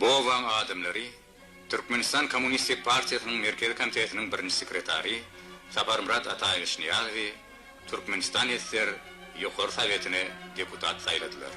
Bu obaň adamlary Türkmenistan Kommunistik partiýasynyň Merkezi Komitetiniň birinji sekretary Saparmyrat Ataýewiç Nyýazowy Türkmenistan ssr Ýokary Sowetine deputat saýladylar.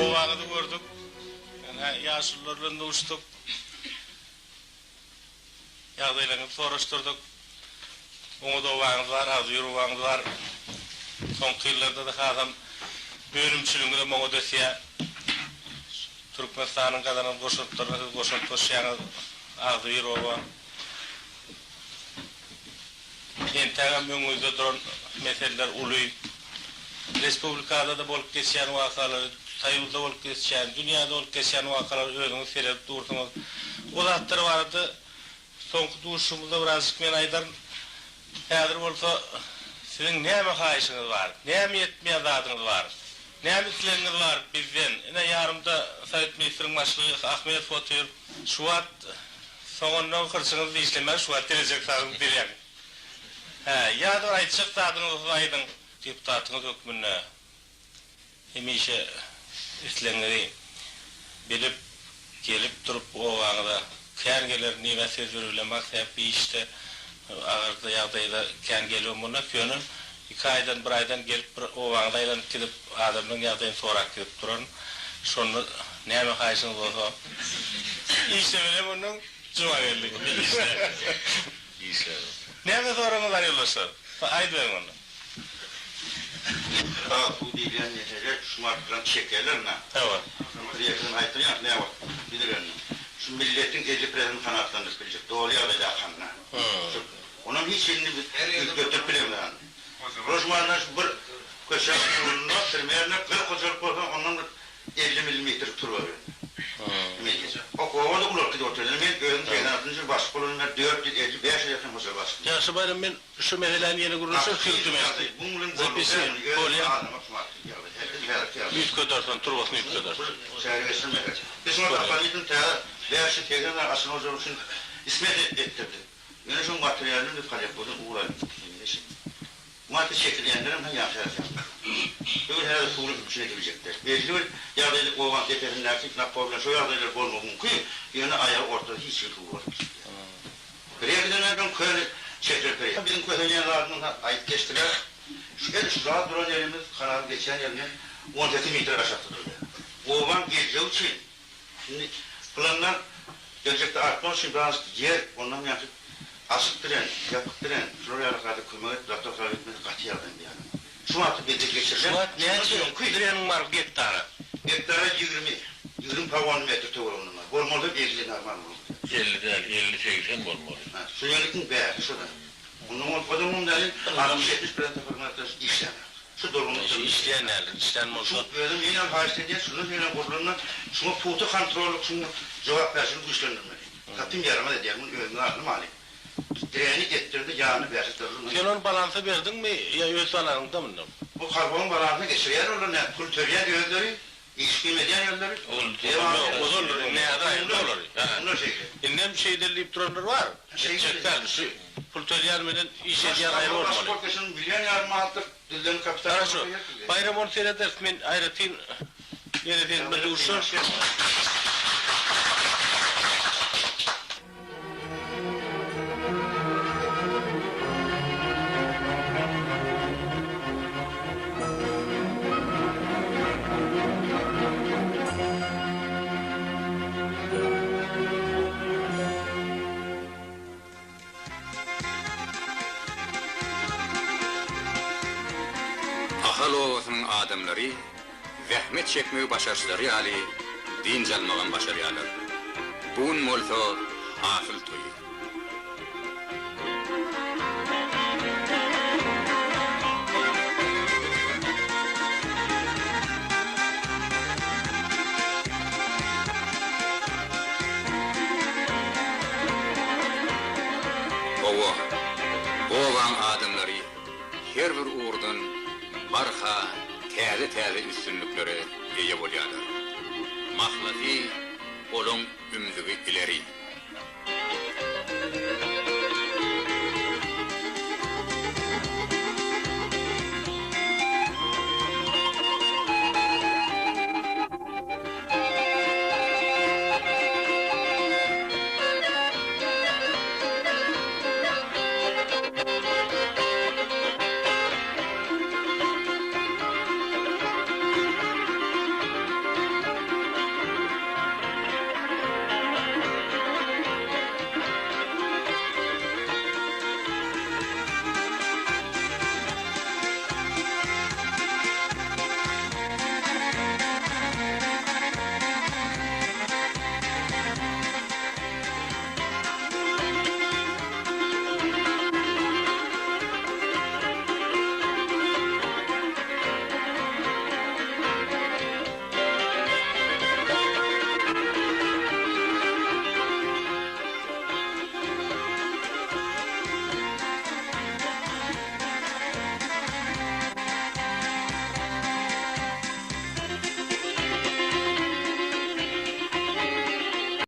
Obaňyzy gördük. Ýa ýaşulular bilen duşduk. Ýagdaýlaryňyzy soraşdyrdyk. Oňat obaňyz bar, agzybir obaňyz bar. Soňky ýyllarda-da hasam önümçiligiňizem oňat ösýär. Türkmenistanyň gazanan goşantlaryna siz goşant goşýaňyz. Agzybir oba. Entägem öňüňizde duran meseleler uly. Respublikada-da bolup geçýän wakalary, Soýuzda bolup geçýän, dünýäde bolup geçýän wakalary özüňiz seredip dursuňyz. O zatlar barada soňky duşuşygymyzda birazjyk men aýdaryn. Häzir bolsa siziň näme haýyşyňyz bar? Näme ýetmeýän zadyňyz bar? Näme islegiňiz bar bizden? Ine ýanymda Sowet ministriň başlygy Ahmedow otyr. Şu wagt soňundan hyrçyňyzy dişlemän şu wagt dilejek zadyňyzy diläň. Hä, ýa-da bir aýtjak zadyňyz bolsa aýdyň. Deputatyňyz hökmünde hemişe islegiňizi bilip, gelip durup obaňyza kän gelerin diýibä söz beribilemok, sebäpli işde agyr ýagdaýda kän gelibem bolmaz, ýöne iki aýdan, bir aýdan gelip bir obaňyza aýlanyp gidip, adamlaryň ýagdaýyny sorap gidip duraryn. Şonda näme haýyşyňyz bolsa işlemeli mundan Jumageldi. Işle. Işle. Näme soragyňyz bar ýoldaşlar? Aýdyberiň onda. Sag suw diýilýän mesele şu martdan çekerler-nä. Hawa. Prezident aýtdyrýan näwagt bildirenini. Şu milletiň 50 prosentini kanagatlandyryp biljek doly ýagdaýda akanda. Şu onam hiç hilini biz üýtgetdirip bilemizok. Rožmandan şu bir köçäň ugrunda primerno 40 hojalyk bolsa ondan bir 50 millimetr turba berdi. Oba-da ulalyp gidip otyr. Men özüm 86-njy ýyl başlyk bolandan bäri 450-500 ýakyn hojalyk açdym. Ýagşy Baýram men şu meseläni ýene gürleşeris hökümetde. Zapisi bolýa. Üýtgedersin turbasyny üýtgedersin. Çäre geçirmeli. Biz şuňa dopolytny täze 580 sany açylan hojalyk üçin smet etdirdik. Ýöne şoň materialyny biz kolektordan ugur alyp gitdik. Maddy çekilýänlerem hem ýagşy ýaşaýarlar. Bu gün häzir suwly üpjün ediljekler. Belli bir ýagdaýda obaň depesindäki napor bilen şo ýagdaýlar bolmagy mümkin, ýöne aýagy ortada hiç hili suw bolmaz. Birekiden öň köne çekilen pir. Biziň kösenýän zadymyz aýdyp geçdiler. Şu edil şu zat duran ýerimiz kanalyň geçýän ýerinden 18 metr aşakda durýar. Obaň geljegi üçin Indi planlar geljekde artmak üçin birazjyk ýer, ondan ýaňky açyk diren, ýapyk diren, şular ýaly zada kömek edip zator talap etmesi gaty ýagdaý diýýärler. Şu wagtky bizde geçirilen Şu wagt näçe direniň bar gektara? Gektara 20, 20 pogonly metr töwereginde bar. Bolmasa 50 normal bolmaly. 50 däl, 50-80 bolmaly. Ha, şu ýerlikiň bäri şo-da. Ondan bolsa onuň däli 60-70 prosent hyzmatdaş işlänok. Şu durgunlyk Şu işleýän däldir, işlän bolsa. Şu özüm ýene haýyşt edýän, şundan şeýle gurlanda şuňa pugta kontrollyk, şuňa jogapkärçiligi güýçlendirmeli. Satyn ýaramaz edýär, muny özümiz almaly. Diräni etdirdi, ýanyna bäşi dyrdy. Sen ony balansa berdiňmi ýa öz balaňyňdamyny? Bu kolhozyň balansyna geçirýär olar, nä pul töleýän özleri. Iş kim edýän özleri? Ol ozal indi häzir aýyrdy olary. Onda şeýle. Indem şeýdeli diýip duranlar bar. Etjek däl. Şu pul tölýän menen iş edýän aýry bolmaly. Million ýarym manatlyk düzlen kapital. Haraşo. Baýram ony serederis. Men aýratyn ýene sen bir duşarys. obasynyň adamlary zähmet çekmegi başaryşlary ýaly, dynç almagam başarýarlar. Bu gün bolsa hasyl toýy. Hawa, bu obaň adamlary her bir ugurdan barha täze-täze üstünliklere eýe bolýarlar. Mahlasy, olaň ümzügi ileri.